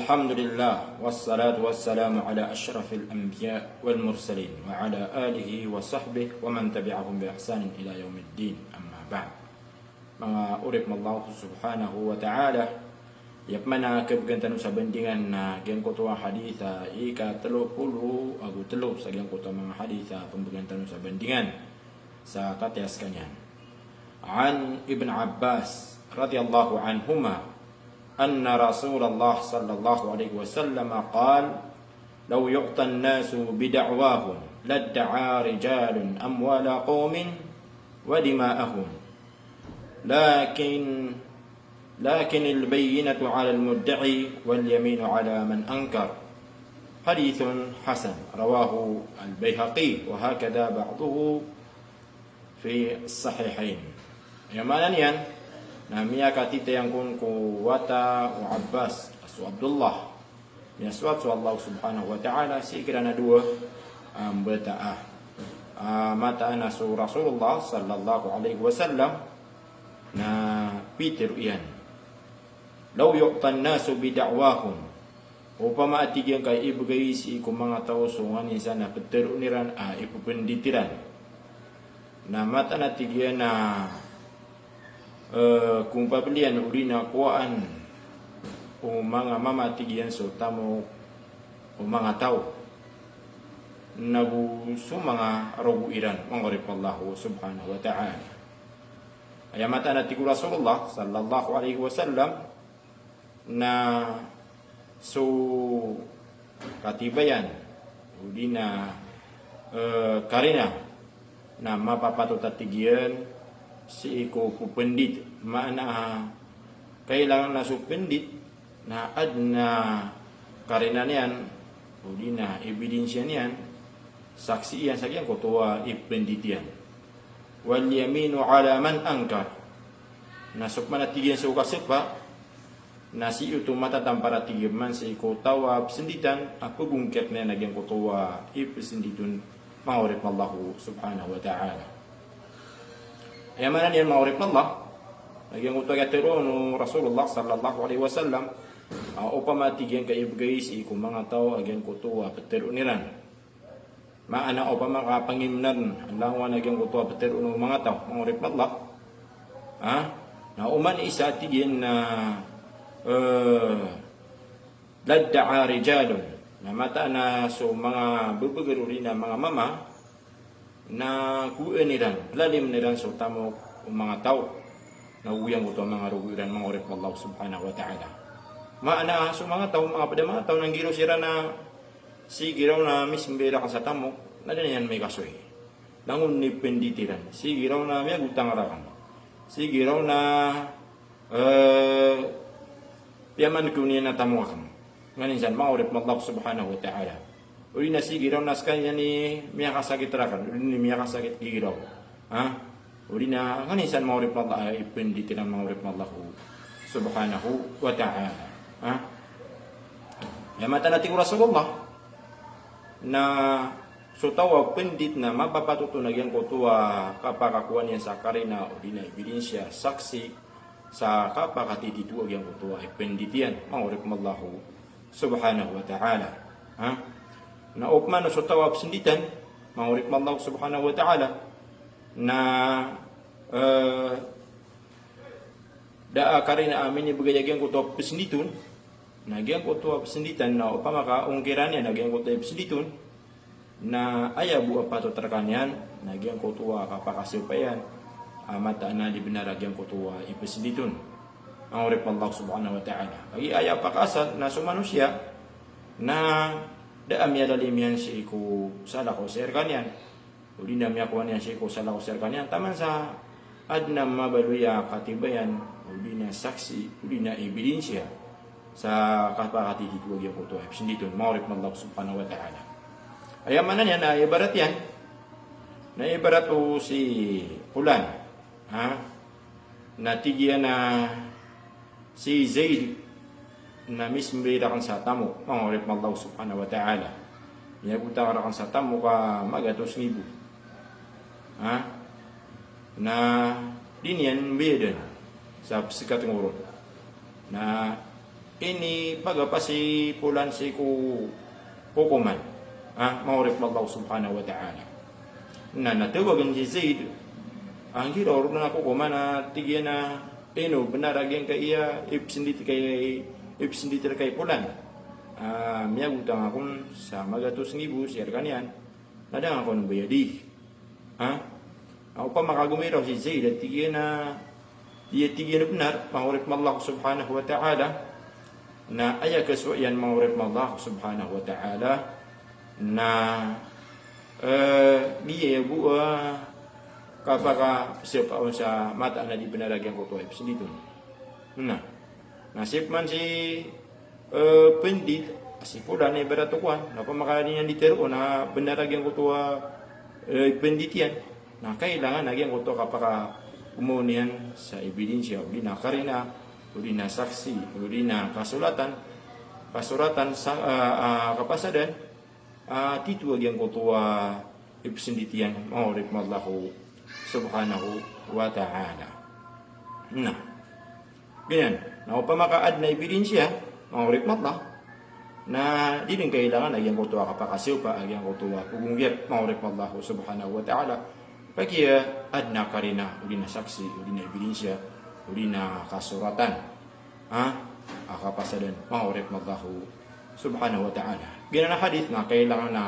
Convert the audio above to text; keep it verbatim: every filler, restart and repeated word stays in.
Alhamdulillah, wassalatu wassalamu ala ashrafil anbiya wal mursalin, wa ala alihi wa sahbihi wa man tabi'ahum bi ihsanin ila yaumiddin, amma ba'd. Manga oripn o Allah subhanahu wa ta'ala, aya pman a khabgan tano sa bandingan na giyangkoto a hadith a ika telo polo ago telo sa giyangkoto a manga hadith a pmbgan tano sa bandingan sa kataya skaniyan. An Ibn Abbas radiyallahu anhuma, anna Rasulullah sallallahu alaihi wasallam qal, "Law yu'tan nasu bida'wahum ladda'a rijalun amwala qawmin wa dima'ahum. Lakin, lakin al-bayyinatu 'ala al-mudda'i wal yaminu 'ala man ankar." Hadithun hasan, rawahu al-Baihaqi wa hakadha ba'duhu fi sahihain. Aya maana niyan na miyakatitayang kon ko wata o Abbas, so Abdullah. Miyasowat so Allah subhanahu wa ta'ala sii kiran a dowa a mbataa. A, mataan a so Rasulullah sallallahu alaihi wasallam na pitharo iyan, "Law yu'tan nasu bida'wahum." Opama a tig iyan ka ibgay sii ko manga taw so nganin san a ptharoon iran a ipphndit iran. Na mataan a tig iyan na, eh, kompabalian odi na kowaan o manga mama a tig iyan so tamok o manga taw. Nago so manga rogo iran, manga oripn o Allah subhanahu wa ta'ala. Aya mataan a tig o Rasulullah sallallahu alaihi wasallam na so katibayan odi na, eh, karina na mapapatot a tig iyan sii ko pphndit, maana a kailangan na so pndit na adn a karina niyan odi na ebidensya niyan, saksi iyan sa giyangkoto a ipndit iyan. Wal yaminu 'ala man ankar. Na so pman a tig iyan so kasapa na sii oto matatampar a tig iyan man sii ko taw a psnditan a pagongkit niyan a giyangkoto a ipsndit on, manga oripn o Allah subhanahu wa ta'ala. Aya maana niyan, manga oripn o Allah, na giyangkoto a katharo o Rasulullah sallallahu alaihi wasallam a opama a tig iyan ka ibgay sii ko manga taw a giyangkoto a ptharoon iran. Maana opama ka pangimnan langowan a giyangkoto a ptharoon o manga taw, manga oripn o Allah. Ha? Na oman isa a tig iyan na, eh, ladda'a rijalun. Na mataan a so manga bbgr odi na manga mama na kowaan iran, plalimn iran so tamok o manga taw. Nago giyangkoto a manga rogo iran, manga oripn o Allah subhanahu wa ta'ala. Maana so manga taw, manga pd a manga taw na nggiraw siran na sii giraw na mismbay rakn sa tamok na da niyan mikasoy. Langon i pndit iran, sii giraw na miyagotang rakn, sii giraw na, eh, piyaman ko niyan a tamok akn. Nganin san, manga oripn o Allah subhanahu wa ta'ala. Odi na sii giraw na skaniyan i miyakasakit rakn, odi na miyakasakit giraw. Ha? Odi na nganin san, manga oripn o Allah, a ipndit iran, manga oripn o Allah subhanahu wa ta'ala. Ha? Aya mataan a tig o Rasulullah na so taw a pndit na mapapatot on a giyangkoto a kapakakowa niyan sa karina odi na ebidensya, saksi, sa kapakatitho a giyangkoto a ipndit iyan, manga oripn o Allah subhanahu wa ta'ala. Ha? Na opama na so taw a psnditan, manga oripn o Allah subhanahu wa ta'ala, na, eh, da a karina a minibgay a giyangkoto a psndit on, na giyangkoto a psnditan na opama ka ongkiran iyan a giyangkoto a psndit on, na aya bo a patot rkaniyan na giyangkoto a kapakasapay iyan a mataan a di bnar a giyangkoto a ipsndit on, manga oripn o Allah subhanahu wa ta'ala. Kagiya aya pakaasal na so manosiya na da a miyalalim iyan sii ko salakaw sa rkaniyan, odi na miyakowa niyan sii ko salakaw sa rkaniyan taman sa adn a mabaloy a katibayan, odi na saksi, odi na ebidensya sa kapakatitho a giyangkoto a ipsndit on, manga oripn o Allah subhanahu wa ta'ala. Aya maana niyan na ibarat iyan na ibarat o si Fulan, ha? Na tig iyan a si Zaid na mismbay rakn sa tamok, manga oripn o Allah subhanahu wa ta'ala. Miyagotang rakn sa tamok a magatos nggibo. Ha? Na di niyan mbayadan sa pzkat ngoron. Na Ini pagapasi polan sii ko kokoman. Ah, manga oripn o Allah subhanahu wa ta'ala. Na, na tawagan si Zaid. Anggiraw ron a kokoman a tig iyan a ino bnar a giyangkaya ipsndit ka i, ipsndit rka i polan. Ah, miyagotang akn sa magatos nggibo sii rkaniyan. Na da ngka kon bayadi. Ha? Na opama ka gomiraw si Zaid a tig iyan a, di a tig iyan a bnar, manga oripn o Allah subhanahu wa ta'ala, na aya kasowa iyan, manga oripn o Allah subhanahu wa ta'ala, na, eh, di aya bo a kapakasopa on sa mataan a di bnar a giyangkoto a ipsndit on. Na, na sii pman si eh, pndit, a si polan na ibarat o kowan, na opama ka di niyan di tharoon a bnar a giyangkoto a, eh, pndit iyan, na kailangan a giyangkoto a kapakaoma on iyan sa ebidensya, odi na karina, odi na saksi, odi na kasolatan, kasoratan sa, ah, ah, kapasadan, ah, tito a giyangkoto a ipsndit iyan, manga oripn o Allah subhanahu wa ta'ala. Na, giyanan, na opama ka adn a ebidensya, manga oripn o Allah, na di dn kailangan a giyangkoto a kapakasopa a giyangkoto a pagonggiat, manga oripn o Allah subhanahu wa ta'ala. Kagiya adn a karina, odi na saksi, odi na ebidensya, odi na kasoratan. Ha? A kapasadan, manga oripn o Allah subhanahu wa ta'ala. Giyanan a hadith na kailangan a